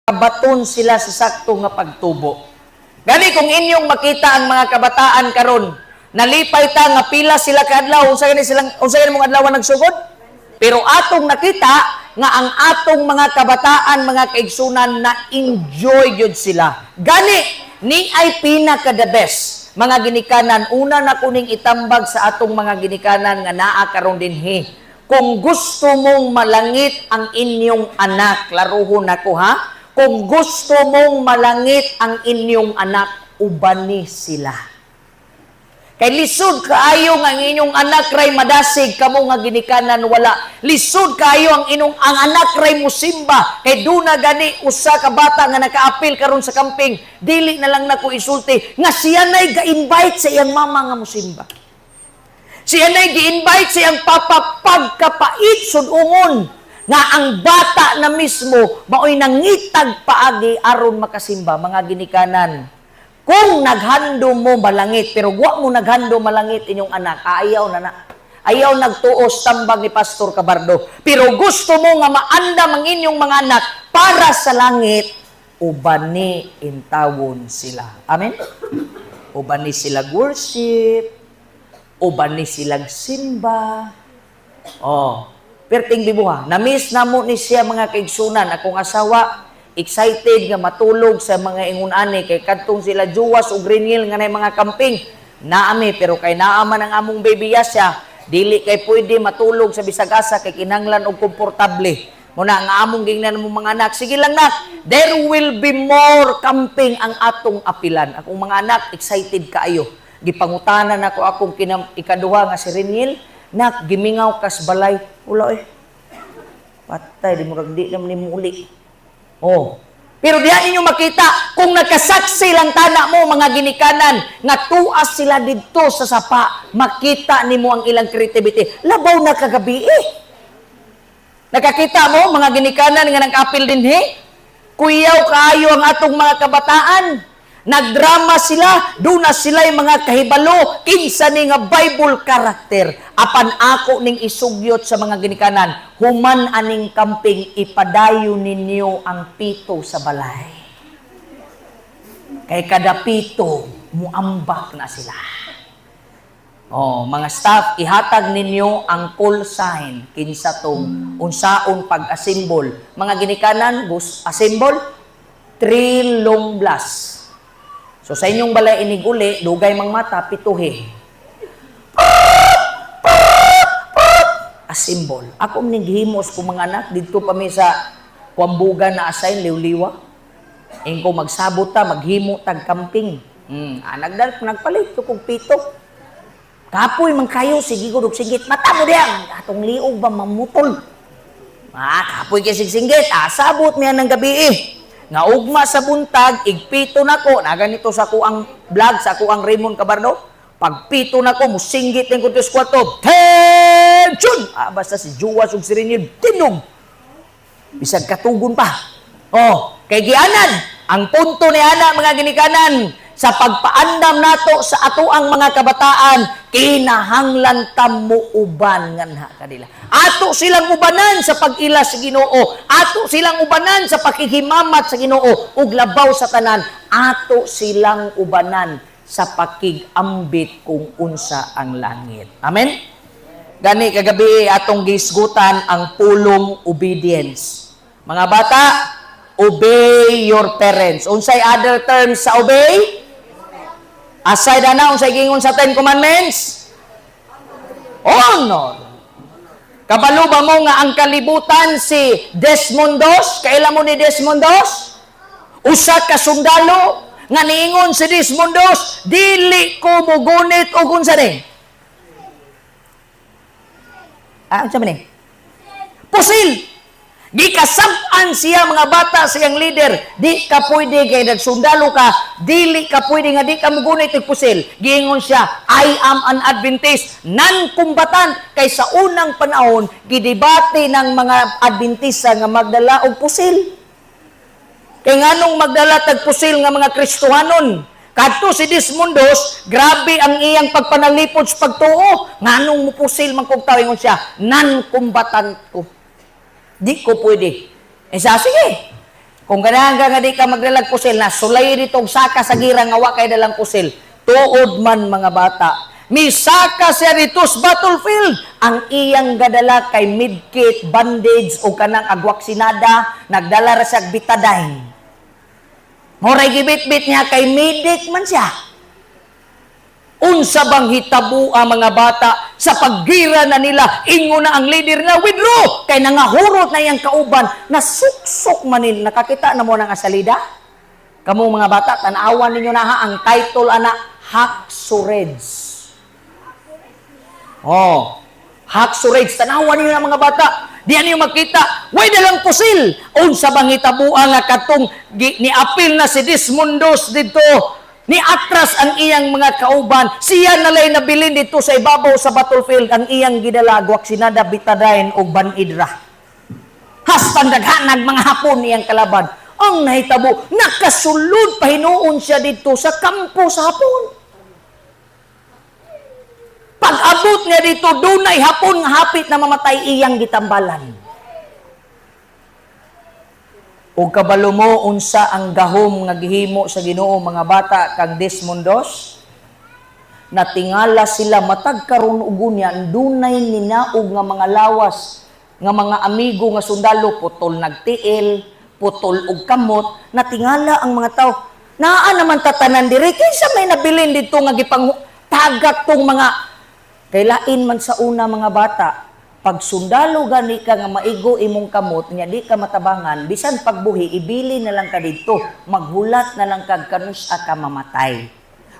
Makabaton sila sa sakto nga pagtubo. Gani kung inyong makita ang mga kabataan karon, nalipay ta nga pila sila kaadlaw, unsa gani silang, unsa gani mong adlaw nagsugod? Pero atong nakita nga ang atong mga kabataan, mga kaigsunan, na enjoy gyud sila. Gani ni ay pinaka the best. Mga ginikanan, una na kuning itambag sa atong mga ginikanan nga naa karon dinhi. Kung gusto mong malangit ang inyong anak, klaruhon nako ha. Kung gusto mong malangit ang inyong anak, ubani sila. Kay lisod kaayo nga ang inyong anak ray madasig, kamo nga ginikanan wala. Lisod kaayo ang inyong ang anak ray musimba kay duna gani usa ka bata nga nakaapil karon sa camping. Dili na lang nako isulti nga siya nay ga-invite sa iyang mama nga musimba. Siya nay gi-invite sa iyang papa, pagkapait sud-ungon nga ang bata na mismo maoy nangitag paagi aron makasimba. Mga ginikanan, kung naghando mo malangit, pero wa mo naghando malangit inyong anak, ayaw na na. Ayaw nagtuos tambag ni Pastor Cabardo. Pero gusto mo nga maandam ang inyong mga anak para sa langit, ubani intawon sila. Amen? Ubani sila worship, ubani sila simba. Oh, perting bibuha. Na-miss na mo ni siya, mga kaigsunan. Akong asawa, excited nga matulog sa mga ingon ani kay kadtong sila Juwas ug Greenhill nga nay mga camping. Naami, pero kay naa man ang among baby Yasha, dili kay pwede matulog sa bisag asa kay kinahanglan og komportable. Muna nga among gingnan mo mga anak, "Sige lang nak, there will be more camping ang atong apilan." Akong mga anak excited kaayo. Gipangutanan ako akong kinam, ikaduha nga si Reniel, "Nak, gimingaw kas balay?" "Wala eh." Patay, di mo di naman ni muli. Oh. Pero diha ninyo makita kung nakasaksi lang tana mo, mga ginikanan, nga tuas sila didto sa sapa, makita nimo ang ilang creativity. Labaw na kagabi eh. Nakakita mo, mga ginikanan nga nag-apil dinhi? Kuyaw kaayo ang atong mga kabataan. Nagdrama sila, duna sila yung mga kahibalo, kinsa ni nga Bible character. Apan ako ning isugyot sa mga ginikanan, human aning camping, ipadayon ninyo ang pito sa balay. Kay kada pito, muambak na sila. Oh, mga staff, ihatag ninyo ang call sign kinsa tong unsaon pag-assemble. Mga ginikanan, bus assemble three long blast. So sa inyong balay iniguli, dugay mang mata, pituhi. Assemble. Ako ning gihimos ko mga anak didto pa mi sa Kuambugan na assign Liwliwa. Ingko magsabot ta, maghimo tag camping. Nagdal nagpalit ko kog pito. Kapoy man kayo, sige ko singgit. Mata mo diyan. Atong liog ba mamutol. Ah, kapoy kay singgit. Ah, sabot niya ng gabi eh. Nga ugma sa buntag, igpito nako. Na ganito sa kuang vlog, sa kuang Raymond Cabardo. Pagpito nako, musinggit ning kutos kwarto. Tension! Ah, basta si Juwas ug si Reniel, tinog. Bisag katugon pa. Oh, kay gianad, ang punto ni ana, mga ginikanan, sa pagpaandam nato sa atoang mga kabataan, kinahanglan ta uban nganha kanila. Ato silang ubanan sa pag-ila sa Ginoo, ato silang ubanan sa pakihimamat sa Ginoo, ug labaw sa tanan, ato silang ubanan sa pakigambit kung unsa ang langit. Amen? Gani kagabi atong gisgutan ang pulong obedience. Mga bata, obey your parents. Unsay other terms sa obey? Aside ana, unsay gingon sa Ten Commandments? Honor. Kabalo ba mo nga ang kalibutan si Desmond Doss? Kaila mo ni Desmond Doss? Usa ka sundalo nga niingon si Desmond Doss, "Dili ko mugunit og unsa ni?" Ah, unsa man ni? Pusil. Gikasab-an siya, mga bata, siyang leader. "Di ka pwede kay nagsundalo ka, dili ka pwede nga di ka mugunit og pusil." Giingon siya, "I am an Adventist, non-combatant." Kay sa unang panahon, gidebate ng mga Adventista nga magdala og pusil. Kay nganong magdala tag pusil nga mga Kristohanon? Kadto si Desmond Doss, grabe ang iyang pagpanalipod sa pagtuo. Nganong mupusil man kog tao, ingon siya, "Non-combatant ko. Di ko pwede." Eh sa sige. Kung ganahan ka nga di ka magdalag pusil, na sulay dito og saka sa gira nga wa kay dalang pusil. Tuod man, mga bata. Misaka siya dito sa battlefield. Ang iyang gadala kay medkit, bandage o kanang agwaksinada, nagdala ra siya Betadine. Moray gibit-bit niya kay medic man siya. Unsa bang hitabo ang mga bata sa paggira na nila, ingon na ang leader na, "Withdraw," kay nangahurot na iyang kauban, nasuksok man nila. Nakakita na mo ng asalida? Kamo mga bata, tan-awan ninyo na ha, ang title ana, Hacksaw Ridge. Oh, Hacksaw Ridge, tanawan ninyo na, mga bata. Di ninyo makita, way dalang pusil. Unsa bang hitabuan nga katong niapil na si Desmond Doss dito, ni atras ang iyang mga kauban, siya nalay nabilin dito sa ibabaw sa battlefield, ang iyang gidala gwaksinada, Betadine ug banidra. Hastang daghanag mga Hapon iyang kalaban. Ang nahitabo, nakasulod pa hinuon siya dito sa kampo sa Hapon. Pag-abot niya dito, dunay Hapon nga hapit na mamatay, iyang gitambalan. O kabalo mo unsa ang gahom nga gihimo sa Ginoo, mga bata, kang Desmond Doss? Natingala sila matag karon ug unya, dunay ninaog nga mga lawas nga mga amigo nga sundalo, putol nagtiil, putol og kamot. Natingala ang mga tao. Naa naman tatanan diri, kinsa may nabilin dito nga gipang tagak tong mga kay lain man sa una, mga bata. Pag sundalo gani ka nga maigo imong kamot nya di ka matabangan, bisan pagbuhi ibili na lang ka didto, maghulat na lang kag kanus-a ka mamatay.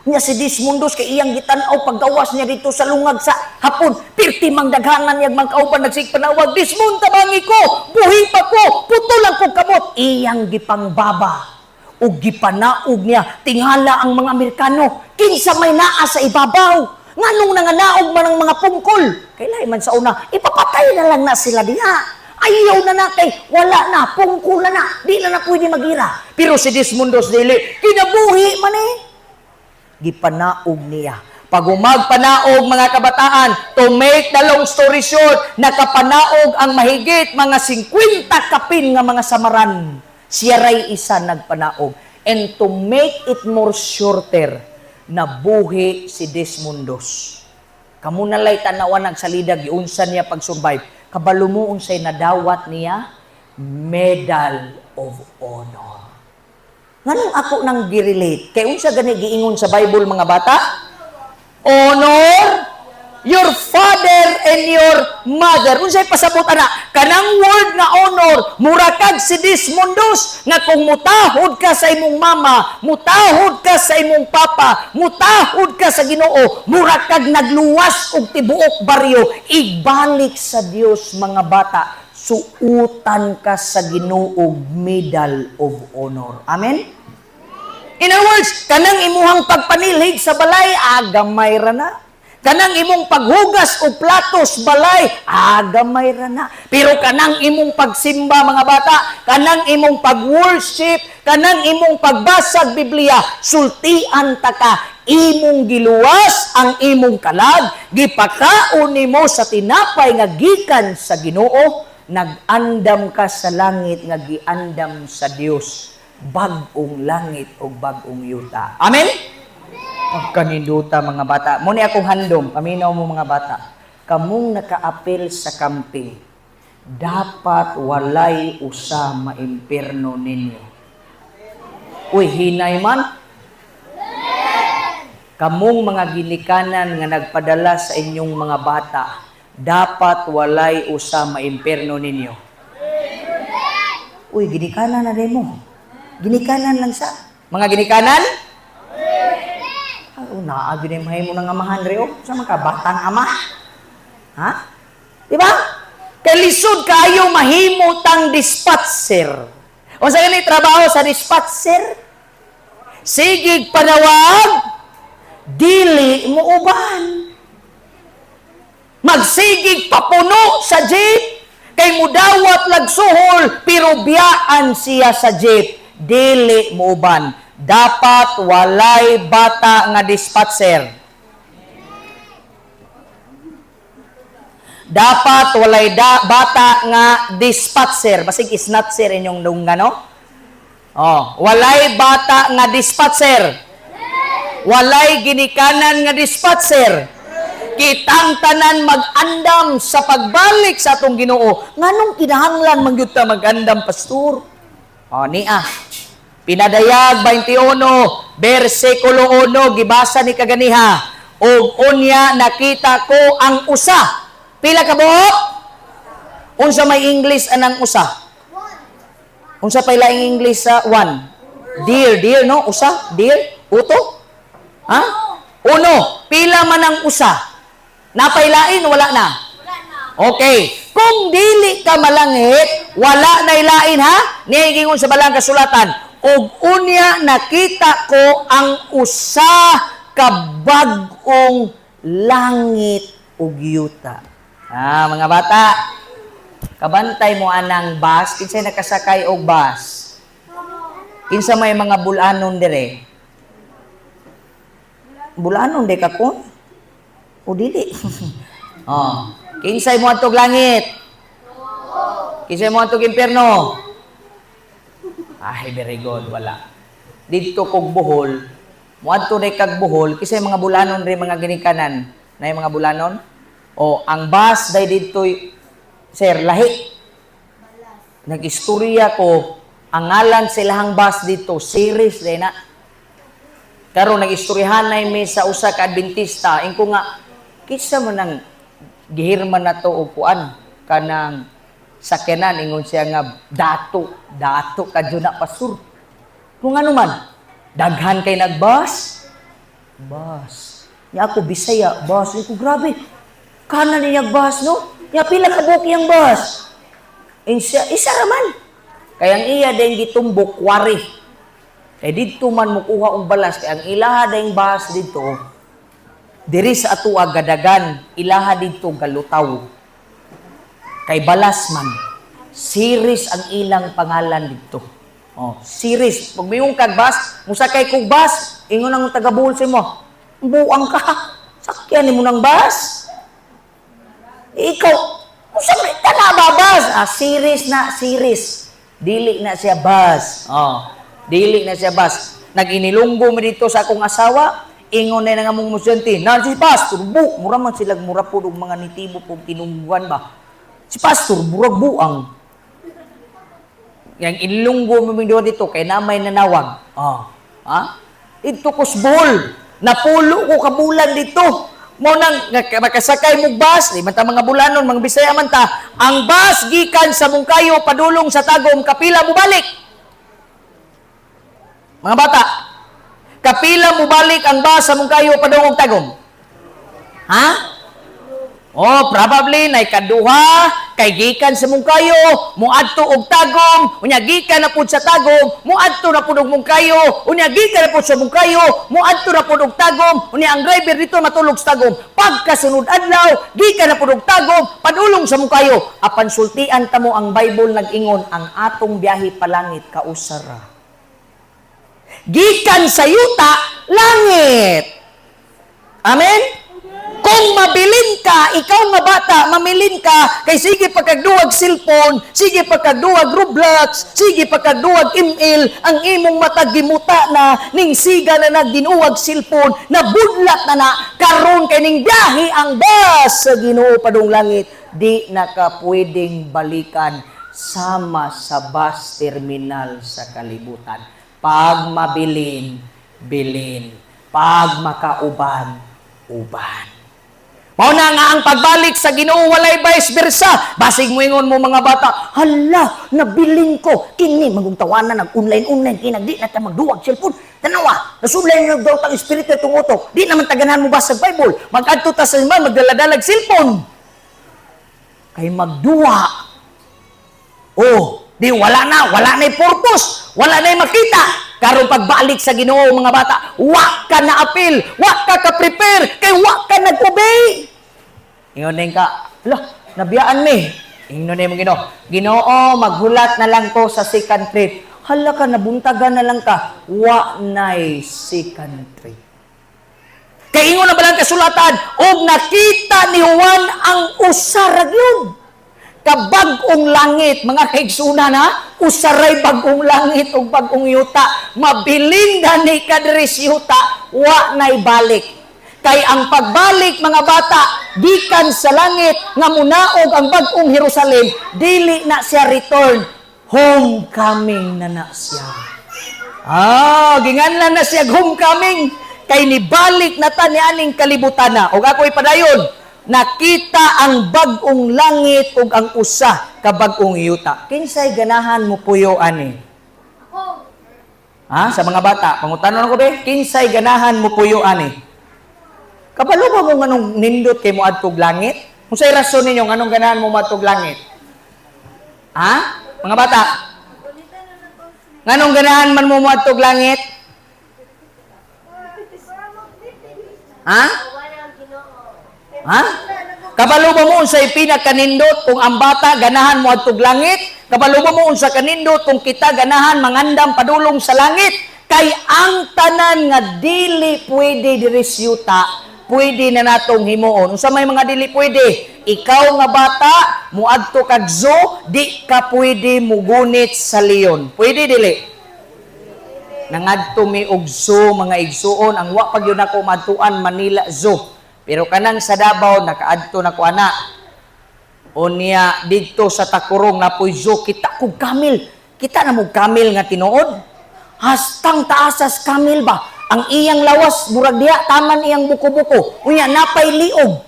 Nya si Desmond Doss kay iyang gitan-aw paggawas niya dito sa lungag sa Hapon, pirti mang daghanan niyang mga kauban nagsigpanawag, "Desmond, tabangi ko, buhi pa ko, putol lang kog kamot." Iyang gipangbaba ug gipanaog niya. Tingala ang mga Amerikano, kinsa may naa sa ibabaw? Nganong nanganaog man ang mga pungkol? Kay lahi man sa una, ipapatay na lang na sila diha. Ayaw na na kay wala na, pungkol na na, di na na pwede magira. Pero si Desmond Doss dili, kinabuhi man eh. Gipanaog niya. Pag umagpanaog, mga kabataan, to make the long story short, nakapanaog ang mahigit mga 50 kapin nga mga Samaran. Siya ray isa nagpanaog. And to make it more shorter, nabuhi si Desmond Doss. Kamo nalay tanawan nagsalida giunsa niya pag-survive. Kabalo mo unsay nadawat niya? Medal of Honor. Nganong ako nang girelate? Kay unsa gani giingon sa Bible, mga bata? "Honor your father and your mother." Unsay pasabot ana? Kanang word nga honor, mura kag si Desmond Doss nga kung mutahod ka sa imong mama, mutahod ka sa imong papa, mutahod ka sa Ginoo, mura kag nagluwas og tibuok baryo, ibalik sa Dios, mga bata, suutan ka sa Ginoo Medal of Honor. Amen? In other words, kanang imuhang pagpanilhig sa balay, agamay ra na. Kanang imong paghugas og platos balay, agamay ra na. Pero kanang imong pagsimba, mga bata, kanang imong pag-worship, kanang imong pagbasag Biblia, sultian ta ka, imong giluwas ang imong kalag, gipakaon nimo sa tinapay nga gikan sa Ginoo, nag-andam ka sa langit nga giandam sa Dios, bag-ong langit o bag-ong yuta. Amen? Pagkaninduta, mga bata. Muni akong handom, paminaw mo, mga bata. Kamong nakaapil sa camping, dapat walay usa maimpirno ninyo. Uy, hinay man. Kamong mga ginikanan nga nagpadala sa inyong mga bata, dapat walay usa maimpirno ninyo. Uy, ginikanan na din mo. Ginikanan lang sa. Mga ginikanan? Ay, oh, naa gyud mo nang amahan re oh. Sa mga batang ama. Ha? Di ba? Kay lisod kaayo mahimo tang dispatcher. O sa gani trabaho sa dispatcher? Sigig panawag, dili mo uban. Magsigig papuno sa jeep, kay mudawat lagsuhol, pero biyaan siya sa jeep, dili mo uban. Dapat walay bata nga dispatcher. Dapat walay bata nga dispatcher. Basig snatcher inyong dunggan, no? Oh, walay bata nga dispatcher. Walay ginikanan nga dispatcher. Kitang tanan mag-andam sa pagbalik sa atong Ginoo. Nganong kinahanglan man gyud ta mag-andam, pastor? Oh, niya. Pinadayag 21, bersikulo 1, gibasa ni kaganiha. "Og unya nakita ko ang usa." Pila ka buok? Unsa may English anang usa? Unsa pay laing English sa one? Deer, deer, no? Usa, deer, uto? Ha? Uno. Pila man ang usa? Napaylain, wala na? Okay. Kung dili ka malangit, wala na ilain, ha? Niya gingon sa balang kasulatan. "Og unya nakita ko ang usa ka bag-ong langit ug yuta." Ah, mga bata, kabantay mo anang bus, kinsay nakasakay og bus? Kinsa may mga bulanon dire? Bulanon de ka kon? O dili? Oh. Kinsay mo adtog langit? Kinsay mo adtog impierno? Ay, very good, wala. Didto kog Bohol, moadto day kag Bohol, kinsay mga bulanon rin, mga ginikanan? Na mga bulanon? O, ang bus day didto, sir, lahi. Nag-istorya ko, ang ngalan sa ilahang bus dito, series day na. Karon nag-istoryahanay mi sa usa ka Adventista, ingko nga kinsa man ang gihirman na to og kuan kanang sakyanan? Ingon siya nga dato, dato kadyo na, pastor. Kung ano man, daghan kay nagbus. Bus. Nya ako Bisaya, bus. Ko grabe. Kanan niya bus, no? Nya pila ka buok iyang bus? Insiya, isa ra man. Kay ang iya dayong gitumbok wari. Kay didto man mukuha og balas, kay ang ilaha dayong bus didto diri sa atoa gadagan, ilaha didto galutaw. Kay balas man. Series ang ilang pangalan didto. Oh, series. Pag mayong kag bus, musakay kog bus, ingon ang taga Bohol sa imo. "Buang ka. Sakyan nimo ng bus. Ikaw, unsa man ka na ba bus?" Ah, series na, series. Dili na siya bus. Oh, dili na siya bus. Nag-inilunggo mi dito sa akong asawa, ingon na nga mong musyante, "Na si pastor, bu, mura man sila, mura po og mga nitibo po tinungguan ba. Si pastor, murag buang." Yang inilunggo mo mi dito kay namay nanawag. Oh. Ha? Dito ko sa Bohol. Napulo ko kabulan dito. Mo nang makasakay mo bus, di man ta mga bulanon, mga Bisaya man ta. Ang bus gikan sa Monkayo padulong sa Tagum, kapila mo balik? Mga bata, kapila mo balik ang bus sa Monkayo padulong Tagum? Ha? Oh, probably nay kaduha kay gikan sa Monkayo, moadto og Tagum, unya gikan na pud sa Tagum, moadto na pud og Monkayo, unya gikan na pud sa Monkayo, moadto na pud og Tagum, unya ang driver dito matulog sa Tagum. Pagkasunod adlaw, gikan na pud og Tagum, padulong sa Monkayo. Apan sultian ta mo, ang Bible nag-ingon ang atong biyahe palangit kausara. Gikan sa yuta, langit. Amen? Kung mabilin ka, ikaw nga bata, mamilin ka, kay sige pagkagduwag cellphone, sige pagkagduwag Roblox, sige pagkagduwag ML, ang imong mata gimuta na, ning siga na nagdinuwag cellphone, nabudlat na na, karon kay ning biyahe ang bus sa Ginoo padung langit, di na ka pwedeng balikan sama sa bus terminal sa kalibutan. Pag mabilin, bilin. Pag makauban, uban. Mao na nga ang pagbalik sa Ginoo walay vice versa. Basig mo ingon mo mga bata, "Hala, nabilin ko. Kini magong tawanan nag online online kini di na ta magduwag cellphone. Tanawa, nasulay na daw tang espiritu itong utok. Di naman taganahan mo ba sa Bible? Magadto ta sa man magdala-dalag cellphone. Kay magduwa." Oh, di wala na purpose, wala na makita. Karon pagbalik sa Ginoo, mga bata, wa ka na apil, wa ka ka-prepare, kay wa ka nag-obey. Ingon din ka, "Lah, nabiyaan mi." Ingon din mo Ginoo, "Ginoo, maghulat na lang ko sa second trip." Hala ka, nabuntagan na lang ka. Wa na'y second trip. Kay ingon na balang kasulatan, "Og nakita ni Juan ang usa ra gyud." ka bag-ong langit, mga kaigsunan ha, usaray bag-ong langit ug bag-ong yuta. Mabilin gani ka diri sa yuta, wa nay balik. Kay ang pagbalik, mga bata, gikan sa langit nga munaog ang bag-ong Jerusalem, dili na siya return, homecoming na na siya. Ah, ginganlan na siya homecoming kay nibalik na ta nianing kalibutan na. Ug ako ipadayon, nakita ang bag-ong langit ug ang usa ka bag-ong yuta. Kinsay ganahan mo puyo ani? Ako. Ha? Sa mga bata, pangutanon ko be, kinsay ganahan mo puyo ani? Kabalo ba mo nganong nindot kay mo adtog langit? Unsay rason ninyo nganong ganahan mo moadtog langit? Ha? Mga bata, nganong ganahan man mo moadtog langit? Ha? Ha? Kabalo ba mo unsay pinakanindot kung ang bata ganahan mo adtog langit? Kabalo ba mo unsa kanindot kung kita ganahan mangandam padulong sa langit? Kay ang tanan nga dili pwede diri sa yuta, pwede na natong himuon. Unsa may mga dili pwede? Ikaw nga bata, muadto kag zoo, di ka pwede mugunit sa leon. Pwede dili? Nangadto mi og zoo, mga igsuon, ang wa pa gyud nako maadtuan Manila Zoo. Pero kanang sa Davao nakaadto na ko ana. Unya didto sa Tacurong napoy zoo, kita kog camel. Kita na mo camel nga tinuod. Hastang taasas camel ba? Ang iyang lawas murag diha taman iyang buko-buko. Unya napay liog.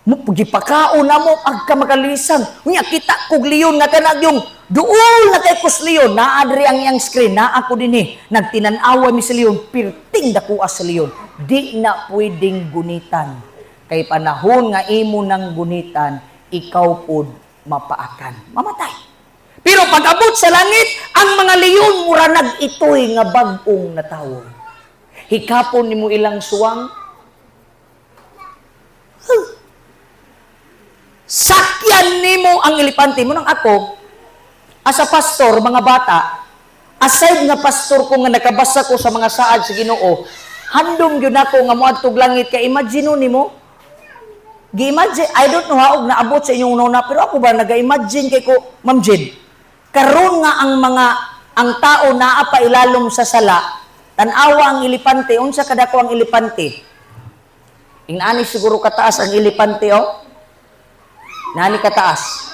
Mo gipakaon na mo agka makalisang. Unya kita kog leon nga kanag yung duol na kay kus leon, naa diri ang iyang screen, naa ko dinhi. Nagtinan-awa mi sa leon, pirting dakuha sa leon. Di na pwedeng gunitan. Kay panahon nga imo nang gunitan, ikaw pod mapaakan. Mamatay. Pero pag abot sa langit, ang mga leon mura nag-itoy nga bag-ong natawo. Hikapon nimo ilang suwang. Huh. Sakyan nimo ang elepante mo nang ako as a pastor, mga bata, aside nga pastor ko nga nakabasa ko sa mga saad sa Ginoo, handom gyud nako nga moadtog langit kay imagine nimo. Gi-imagine, I don't know how og naabot sa inyong nona, pero ako ba naga-imagine kay ko, Ma'am Jed, karon nga ang mga ang tao naa pa ilalom sa sala, tan-awa ang elepante, unsa kadako ang elepante? Ingani siguro kataas ang elepante, oh. Nani kataas.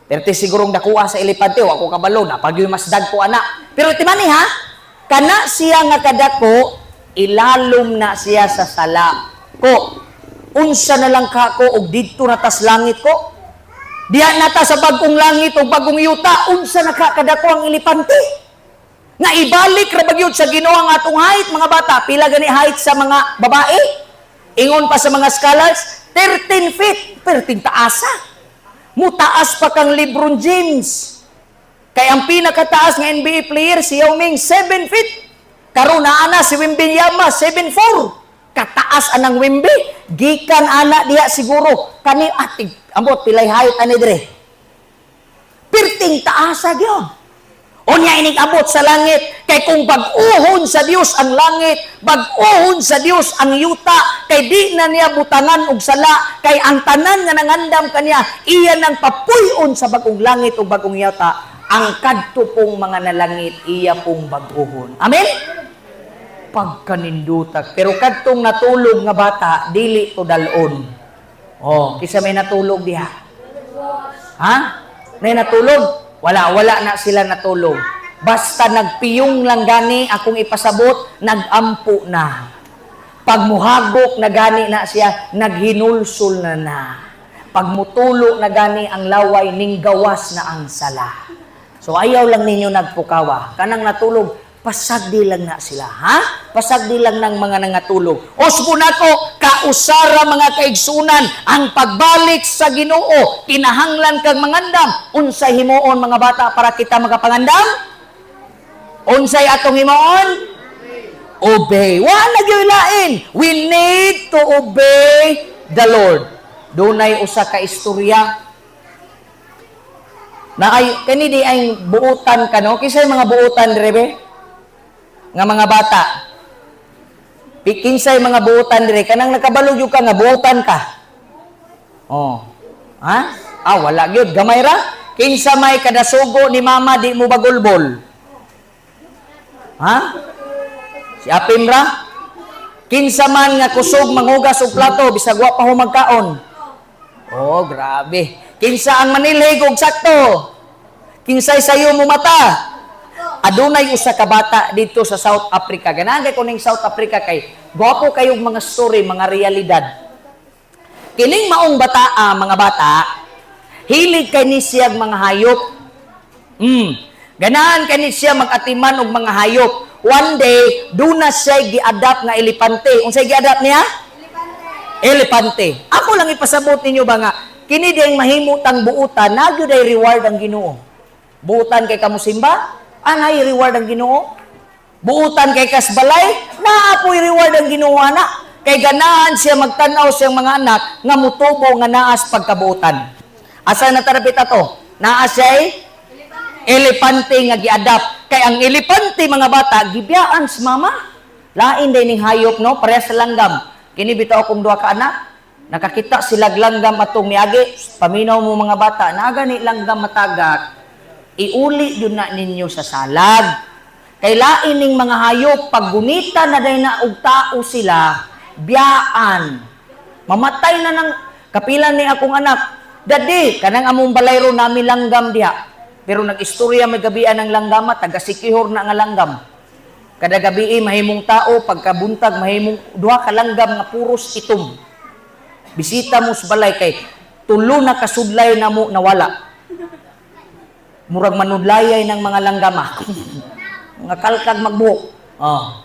Pero ti sigurong dakuha sa elepante, wa ko kabalo, napag mas dagko ana. Pero timani ha, kana siya nga kadako, ilalom na siya sa sala. Ko, unsa na lang ka ko og didto na tas langit ko? Diha na ta sa bagong langit o bagong yuta, unsa na ka kadako ang elepante? Nga ibalik ra ba gyud sa Ginoo ang atong height, mga bata? Pila gani height sa mga babae? Ingon pa sa mga scholars, 13 feet, 13 taasa. Mutaas pa kang LeBron James. Kay ang pinakataas nga NBA player si Yao Ming, 7 feet. Karon naa na si Wembanyama, 7'4. Kataas anang Wemby. Gikan ana diha siguro kani atig ambot pilay height ani dire. Pirting taasa gyud. Unya inig abot sa langit kay kung bag-uhon sa Dios ang langit, bag-uhon sa Dios ang yuta, kay di na niya butangan og sala, kay ang tanan nga nangandam kaniya iya nang papuy-on sa bag-ong langit ug bag-ong yuta, ang kadto pong mga nalangit iya pong bag-uhon. Amen? Pagkanindutak. Pero kadtong natulog nga bata, dili to dalon. Oh, kisa may natulog diha. Ha? May natulog? Wala, wala na sila natulog. Basta nagpiyong lang gani akong ipasabot, nagampo na. Pag muhagok na gani na siya, naghinulsol na na. Pag mutulo na gani ang laway, ninggawas na ang sala. So ayaw lang ninyo nagpukawa. Kanang natulog, pasagdi lang na sila, ha? Pasagdi lang ng mga nangatulog. Usbo nako, kausara mga kaigsunan, ang pagbalik sa Ginoo, kinahanglan kang mangandam. Unsay himuon, mga bata, para kita makapangandam? Unsay atong himuon? Obey. Wala gyud lain. We need to obey the Lord. Dunay usa ka istorya na ay kani di ay buutan ka no, kinsay mga buutan dire be nga mga bata? Kinsay mga buutan dire, kanang nakabalo gyud ka nga buutan ka? Oh. Ha? Ah, wala gyud. Gamay ra. Kinsa may kadasugo ni mama di mo bagulbol? Ha? Si Apim ra? Kinsa man nga kusog manghugas og plato bisag wa pa ho magkaon? Oh, grabe. Kinsa ang manilhig og sakto? Kinsay sayo mo mata? Adunay usa ka bata dito sa South Africa. Ganahan kay kuning South Africa kay gwapo kayong mga story, mga realidad. Kining maong bata, mga bata, hilig kay ni siyag mga hayop. Ganahan kay ni siya mag-atiman og mga hayop. One day, duna siya gi-adapt nga elepante. Unsay gi-adapt niya? Elepante. Ako lang ipasabot ninyo ba nga kini diyang mahimutang buutan, naa gyud ay reward ang Ginoo. Buutan kay kamusimba, anay reward ang Ginoo. Buutan kay kasbalay, naa po'y reward ang Ginoo ana. Kay ganahan siya magtan-aw siyang mga anak nga mutubo nga naas pagkabuutan. Asa na tarapit ato? Naa siya'y elepante nga gi-adapt. Kay ang elepante, mga bata, gibiyaan sa mama. Lain day ning hayop, no? Parehas sa langgam. Kini bitaw akong duha ka anak. Nakakita sila langgam atong miagi. Paminaw mo, mga bata, naa gani langgam matagak. Iuli yun na ninyo sa salag. Kay lain ning mga hayop, pag gunita na day na og tao sila, biyaan. Mamatay na ng kapilan ni akong anak. "Daddy, kanang among balayro nami langgam diha." Pero nag-istorya may gabian ng langgama, taga Sikihor na nga langgam. Kada gabi mahimong tao, pagkabuntag mahimong duha ka langgam nga puros itom. Bisita mo sa balay kay tulo na kasudlay na mo nawala. Murag manudlayay ng mga langgama. Mga kalkag magbuhok. Oh.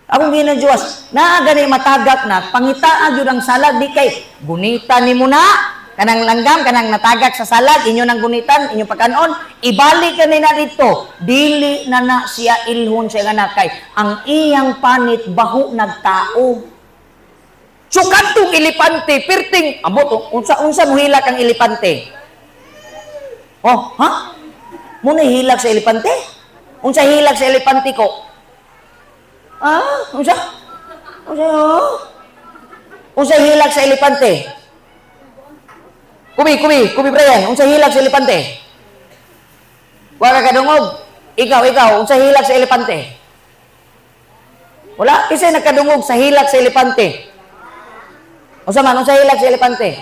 Akong ginajuwas, naa gani matagak na, pangitaa gyud ang salag di kay gunita nimo na kanang langgam, kanang natagak sa salag, inyo nang gunitan, inyong pagkanon, ibalik ka na dito. Dili na na siya ilhon sa iyang anak kay ang iyang panit baho nagtao. So kadtong elepante, perting ambot unsa unsa mohilak ang elepante? Oh, ha? Muna hilak sa elepante? Unsa hilak sa elepante ko? Ah, unsa? Unsa? Oh? Unsa hilak sa elepante? Kubi, kubi, kubi Brian, unsa hilak sa elepante? Wa ka kadungog? Ikaw, ikaw, unsa hilak sa elepante? Wala, kasi nakadungog sa hilak sa elepante. Unsa man, unsa hilak sa elepante?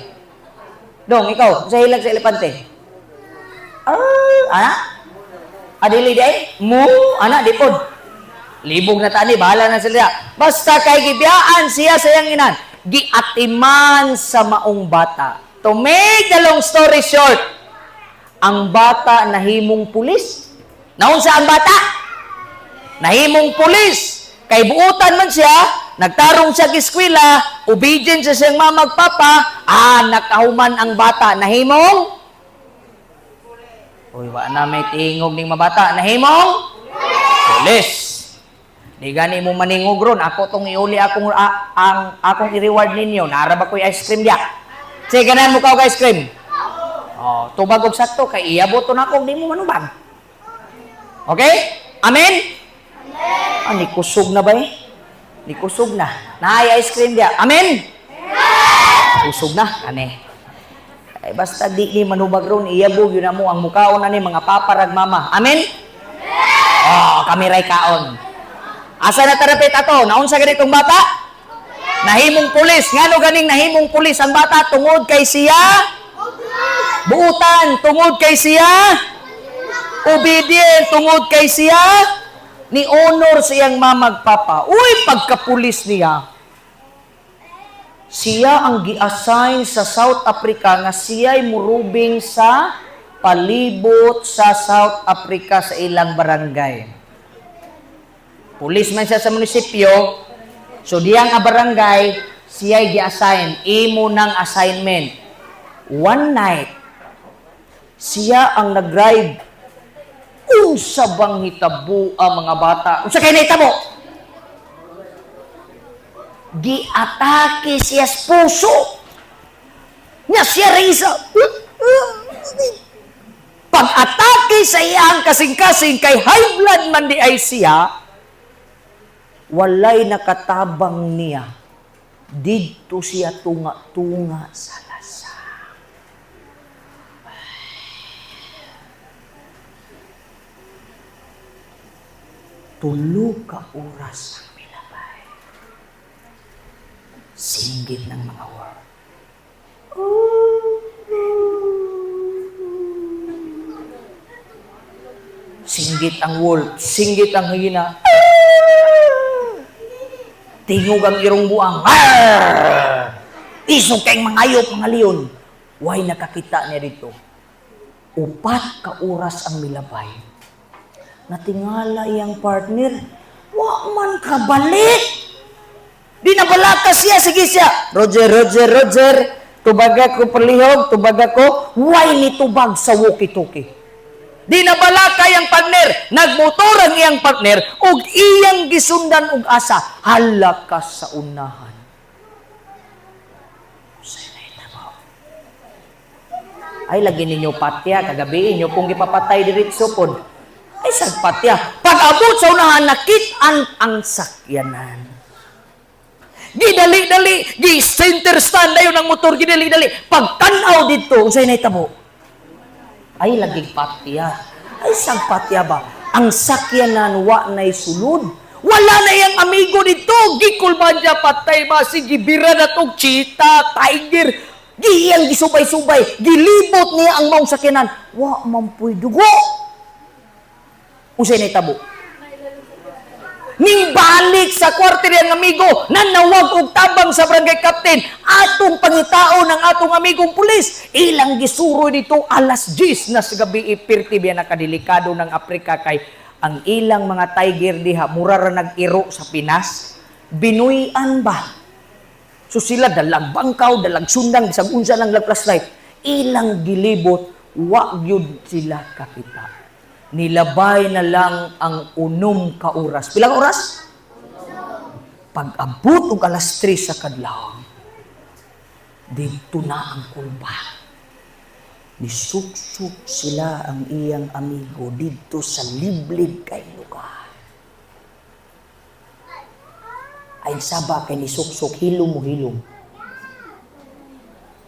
Dong, ikaw, unsa hilak sa elepante? Ah, ana? Adili di ay? Mu, ana, di pod. Libog na tani, bahala na sila. Basta kay gibiyaan siya sa iyang inan, giatiman sa maong bata. To make the long story short, ang bata nahimong pulis. Naunsa ang bata? Nahimong pulis. Kay buutan man siya, nagtarong siya eskwela, obedient siya siyang mama ug papa, nakahuman ang bata. Nahimong? Uy, wa na may tingog ning mabata. Nahimong? Pulis. Di gani mo maningog ron. Ako tong iuli akong ang akong i-reward ninyo. Naa ra ba ko'y ice cream diya? Sige, ganahan mo ka og ice cream. Oh, tubag og sakto kay iabot to nako di mo manubag. Okay? Amen? Ah, ni kusog na ba eh? Ni kusog na. Naay ice cream diya. Amen? Kusog na. Ane. Ay, basta di ni manubag ron, iyabog yun na mo ang mukaon na ni mga paparag mama. Amen? Oh, kami ray kaon. Asa na tarapit ato? Naunsa ganitong bata? Nahimong pulis. Ngano ganing nahimong pulis ang bata? Tungod kay siya buutan. Tungod kay siya obedient. Tungod kay siya ni honor siyang mamag papa. Uy, pagkapulis niya, siya ang gi-assign sa South Africa nga siya'y murubing sa palibot sa South Africa sa ilang barangay. Pulis man siya sa munisipyo, so diyang nga barangay, siya'y gi-assign, imo ng assignment. One night, siya ang nag-drive. Unsa bang hitabo ang mga bata? Unsa kay nahitabo? Giatake siya sa puso. Nya siya rin isa. Pag-atake sa iyang kasing-kasing kay high blood man di ay siya, walay nakatabang niya. Didto siya tunga-tunga sa lasang. 3 ka oras ang milabay. Singgit ng mga wolf. "Oh." Singgit ang wolf, singgit ang hyena. Tingog ang irong buang. "Arr!" Isog kay mga hayop, mga leon. Way nakakita niya dito. 4 ka oras ang milabay. Natingala iyang partner. Wa man kabalik. Di na balaka siya, sige siya. "Roger, Roger, Roger. Tubaga ko palihog, tubaga ko." Way ni tubag sa walkie-talkie. Di na balaka iyang partner. Nagmotor ang iyang partner ug iyang gisundan og asa. Hala ka sa unahan. Unsay nahitabo? Ay, lagi ninyo patya kagabi inyo kung gipapatay diretso pod. Ay, sag patya. Pag abot sa unahan, nakit-an ang sakyanan. Gidali-dali, gi center stand dayon ang motor, gidali-dali. Pagtan-aw dito, unsay nahitabo? Ay, lagi patya. Ay, sag patya ba? Ang sakyanan wa nay sulod. Wala na iyang amigo dito. Gikulban siya, patay ba? Sige, bira na tong cheetah, tiger. Giyang gisubay-subay. Gilibot niya ang maong sakyanan. Wa man puy dugo. Unsay nahitabo? Ning balik sa kwarter ang amigo, nanawag og tabang sa barangay captain, atong pangitaon ng atong amigong pulis. Ilang gisuroy dito alas 10 na sa gabi, ipirti biya nakadelikado ng Afrika kay ang ilang mga tiger diha mura ra nag-iro sa Pinas. Binuy-an ba? So sila dalag bangkaw, dalag sundang, bisag unsa lang lag flashlight. Ilang gilibot, wa gyud sila kakita. Nilabay na lang ang 6 ka oras. Pilang oras? Pag-abot og alas 3 sa kadlawon, dito na ang kulba. Nisuksok sila ang iyang amigo dito sa liblib kay lugar. Ay saba kay nisuksok, hilom mo hilom.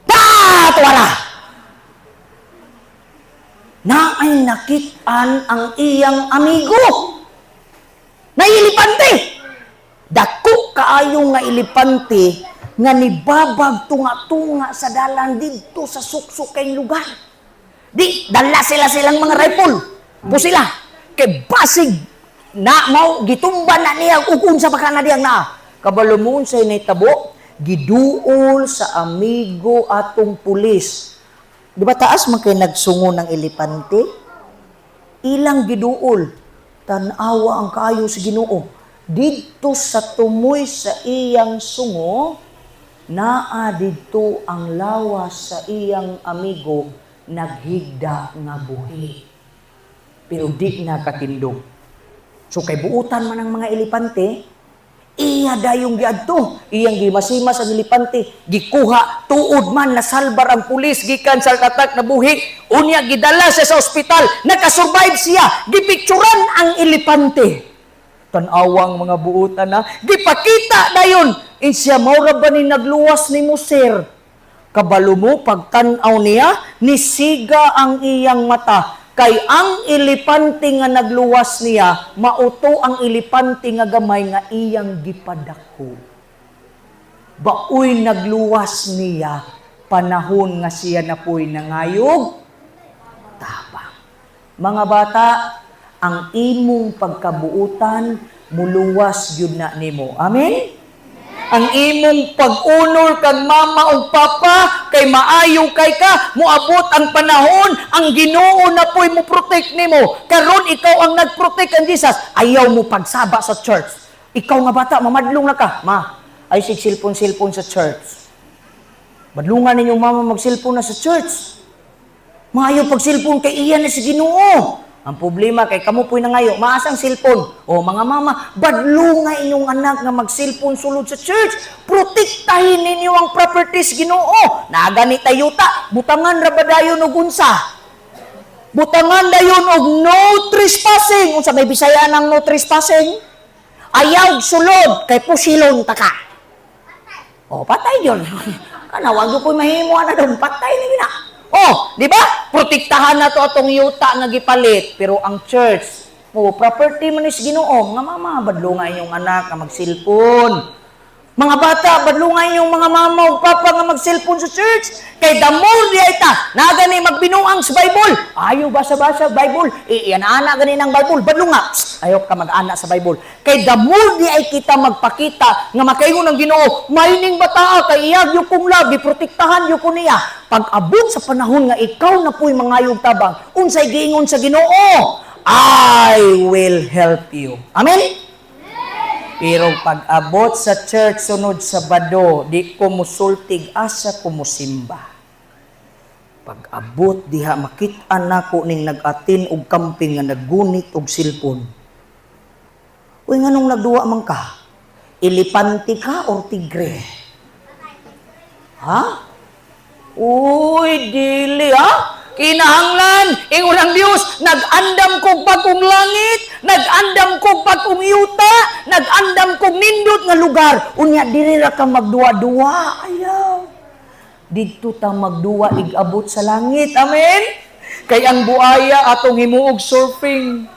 Pa! Tuwara! Na ay nakit-an ang iyang amigo. Na elipante. Dako kaayo nga elipante nga nibabag tunga-tunga sa dalan didto sa suksok kay lugar. Di dala sila silang mga rifle. Pusila. Kay basig na mao gitumba na niya ug unsa pa kana diyang naa. Kabalo mo unsay nahitabo? Giduol sa amigo atong pulis. Di ba taas man kay nagsungo ng elepante? Ilang giduol. Tan-awa ang kaayo sa Ginoo. Didto sa tumoy sa iyang sungo, naa didto ang lawas sa iyang amigo naghigda nga buhi. Pero di na katindog. So kay buutan man ang mga elepante, iya dayong giadto, iyang gimasimas ang elepante, gikuha tuod man nasalbar ang pulis gikan sa attack na buhi. Unya gidala siya sa ospital, nakasurvive siya, gipicturan ang elepante. Tan-awang mga buutan na, gipakita dayon, insya mao ra ba ni nagluwas nimo, sir? Kabalo mo, pagtan-aw niya, nisiga ang iyang mata. Kay ang elepante nga nagluwas niya, mauto ang elepante nga gamay nga iyang gipadako. Baoy nagluwas niya, panahon nga siya napoy nangayog, tabang. Mga bata, ang imong pagkabuutan, muluwas gyud na nimo. Amen? Ang imong pag-honor kag mama ug papa kay maayo kay ka, moabot ang panahon ang Ginoo na po'y mo protect nimo. Karon ikaw ang nag-protect kang Jesus, ayaw mo pagsaba sa church. Ikaw nga bata, mamadlong na ka. Ma, ay sig cellphone-cellphone sa church. Madlungan ninyong mama mag-cellphone na sa church. Maayo pag cellphone kay iya na si Ginoo. Ang problema kay kamo po'y nangayo, maasang cellphone. O mga mama, badlunga inyong anak nga mag-cellphone sulod sa church. Protektahin ninyo ang properties Ginoo. Naagani tayuta, butangan ra ba dayon og unsa? Butangan dayon og no trespassing. Unsa may Bisaya ng no trespassing? Ayaw sulod kay pusilon ta ka. O patay yun. Kana wag ko mahimo na doon, patay na gina. Oh, di ba? Protektahan na to atong yuta nga gipalit, pero ang church Oh, property man is Ginoo. Mga mama, badlunga inyong anak nga mag-cellphone. Mga bata, badlunga inyong mga mama ug papa nga mag-cellphone sa church. Kay the more diay ta, na gani magbinuang sa Bible. Ayaw basa-basa Bible. Iyan ana gani ng Bible. Badlunga. Psst, ayaw ka mag-ana sa Bible. Kay the more diay kita magpakita nga makaingon ang Ginoo, "Maining bataa kay iyag yung kong labi, protektahan yung ko niya." Pag abot sa panahon nga ikaw na pu'y mangayog tabang, unsay giingon sa Ginoo? "I will help you." Amen? Pero pag abot sa church sunod Sabado, di ko musultig asa ko musimba. Pag abot diha, makit-an nako ning nag-attend og camping nga naggunit og cellphone. "Uy, nganong nagduwa man ka? Elepante ka or tigre? Ha? Uy, dili ha? Kinahanglan, ingon ang Dios, nag-andam kog bag-ong langit, nag-andam kog bag-ong yuta, nag-andam kog nindot nga lugar. Unya diri ra ka magduwa-duwa." Ayaw. Didto ta magduwa ig-abot sa langit. Amen? Kay ang buaya atong himuog surfing.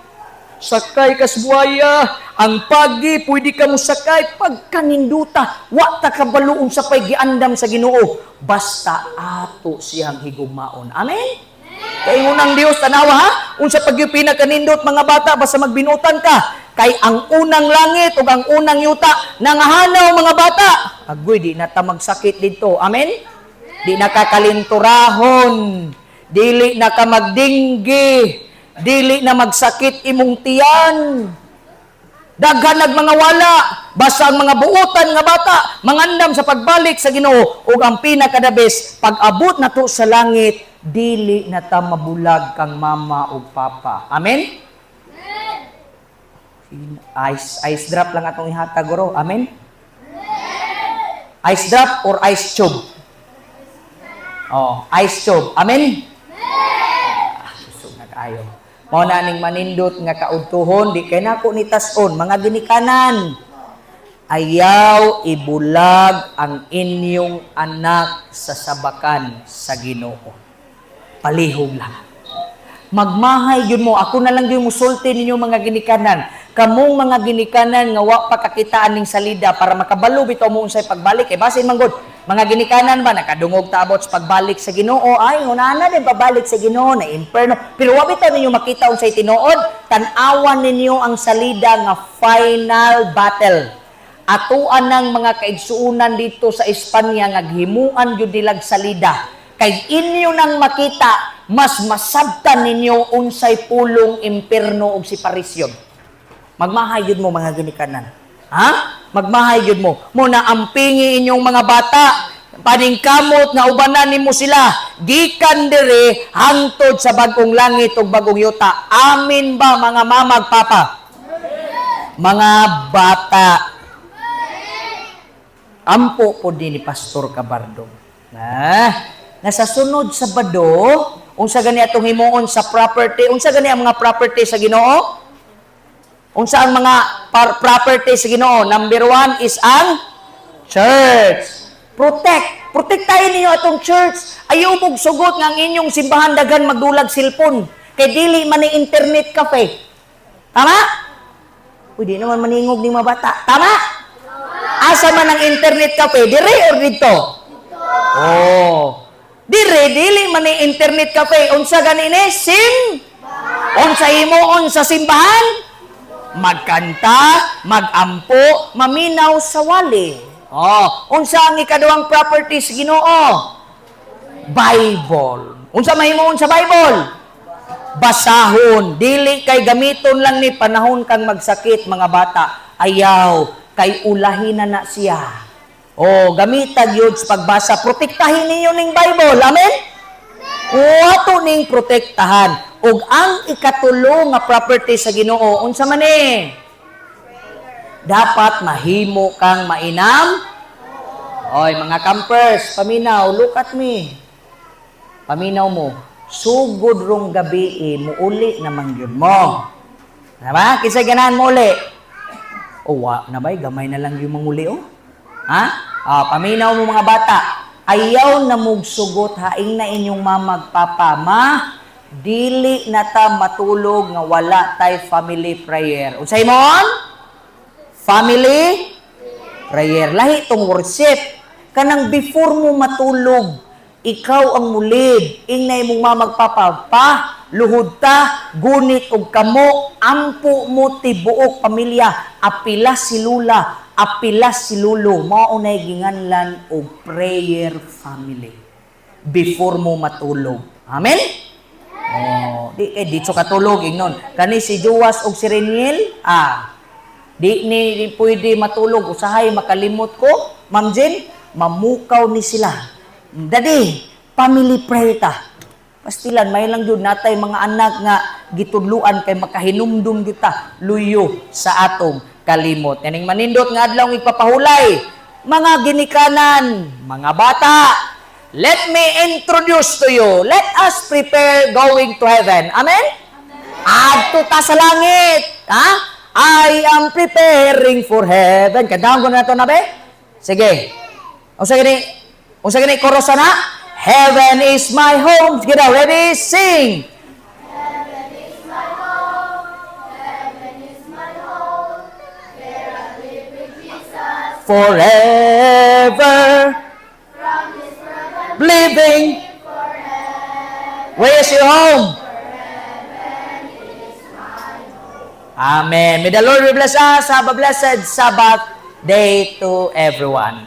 Sakay kas buaya, ang pagi pwede ka mo sakay pagkaninduta, wa ta kabalo unsa pay giandam sa Ginoo. Basta ato siyang higugmaon. Amen? Kay ingon ang Dios, tanawa ha, unsa pag yung pinakanindot, mga bata, basta magbinutan ka. Kay ang unang langit ug ang unang yuta nangahanaw, mga bata. Agoy, di na ta magsakit dito. Amen? Di na ka kalinturahon, dili na ka magdinggi, dili na magsakit imong tiyan. Daghan nag mga wala, basta ang mga buutan nga bata mangandam sa pagbalik sa Ginoo. Ug ang pinaka the best, pag abot na to sa langit, dili na ta mabulag kang mama ug papa. Amen? Ice ice drop lang atong ihatag, guro. Amen? Ice drop or ice tube? Oh, ice tube. Amen? Ah, susog na kaayo. Mao na ning manindot nga kaudtuhon, di kay nako ni tas-on, mga ginikanan. Ayaw ibulag ang inyong anak sa sabakan sa Ginoo. Palihog lang. Magmahay yun mo. Ako na lang yung musulti ninyo, mga ginikanan. Kamong mga ginikanan nga wa pa kakitaan ning salida para makabalo bitaw mo unsay pagbalik. Eh basin man gud, mga ginikanan ba nakadungog ta about sa pagbalik sa Ginoo? Ay, hunana din pabalik sa Ginoo na imperno. Pero wa bitaw ninyo makita unsay tinuod. Tan-awan ninyo ang salida nga Final Battle. Atuan ng mga kaigsuunan dito sa Espanya nga gihimuan gyud nilag salida. Kay inyo nang makita, mas masabtan ninyo unsay pulong impierno ug separation. Magmahay gyud mo, mga ginikanan. Ha? Magmahay gyud mo. Mo na ampingi inyong mga bata, paningkamot nga ubanan nimo sila gikan dire hangtod sa bag-ong langit ug bag-ong yuta. Amin ba, mga mamag papa? Mga bata. Ampo po din ni Pastor Cabardo. Na, nasa sunod Sabado, unsa gani atong himuon sa property? Unsa gani ang mga property sa Ginoo? Unsa ang mga property sa Ginoo? Number one is ang church. Protect. Protektahin ninyo atong church. Ayaw mong sugot nga ang inyong simbahan daghan magdulag cellphone. Kay dili man ni internet cafe. Tama? Uy, di naman maningog ni mga bata. Tama? Asa man ang internet cafe? Dire or dito? Oh. Dire, dili man ni internet cafe. Unsa gani ni? Sim? Unsa himuon sa simbahan? Magkanta, magampo, maminaw sa wali. Oh, unsa ang ikaduhang property sa Ginoo? Bible. Unsa mahimuon sa Bible? Basahon. Dili kay gamiton lang ni panahon kang magsakit, mga bata. Ayaw kay ulahin na na siya. Oh, gamita gyud sa pagbasa. Protektahin ninyo ning Bible. Amen? O ato ning protektahan. Ug ang ikatulo nga property sa Ginoo, unsa man ni? Dapat mahimo kang mainam. Oy, mga campers, paminaw, look at me. Paminaw mo. Sugod rong gabi eh, muuli naman yun mo. Diba? Kinsa ganahan mo uli? O, wa na ba'y? Gamay na lang yung manguli, oh. Ha? Ah, paminaw mo, mga bata. Ayaw na mugsugot haing na inyong mamag papa, ma. Dili na ta matulog nga wala tay family prayer. Unsay mon? Family prayer. Lahi tong worship. Kanang before mo matulog, ikaw ang mulid. Ingnay mong mamagpapa, pa, luhod ta, gunit og kamo, ampo mo tibuok pamilya, apila si lula, apila si lulo, mao nay ginganlan og prayer family. Before mo matulog. Amen? Oh, di kay dito katulog ingnon. Kani si Joas og si Reniel, di ni di pwede matulog, usahay makalimot ko, Ma'am Jen, mamukaw ni sila. "Daddy, family prayer ta." Pastilan, may lang jud natay mga anak nga gitudluan kay makahinumdum gyud ta luyo sa atong kalimot. Yaning manindot nga adlaw igpapahulay, mga ginikanan, mga bata, let me introduce to you. Let us prepare going to heaven. Amen? Adto ta sa langit. Ha? I am preparing for heaven. Kantahon ko na to na be? Sige. Unsa gani? Unsa gani chorus na? Heaven is my home. Sige daw, ready? Sing. Heaven is my home, heaven is my home. There I live with Jesus. Forever From this world I'm living. Forever. Where is your home? Amen. May the Lord bless us. Have a blessed Sabbath day to everyone.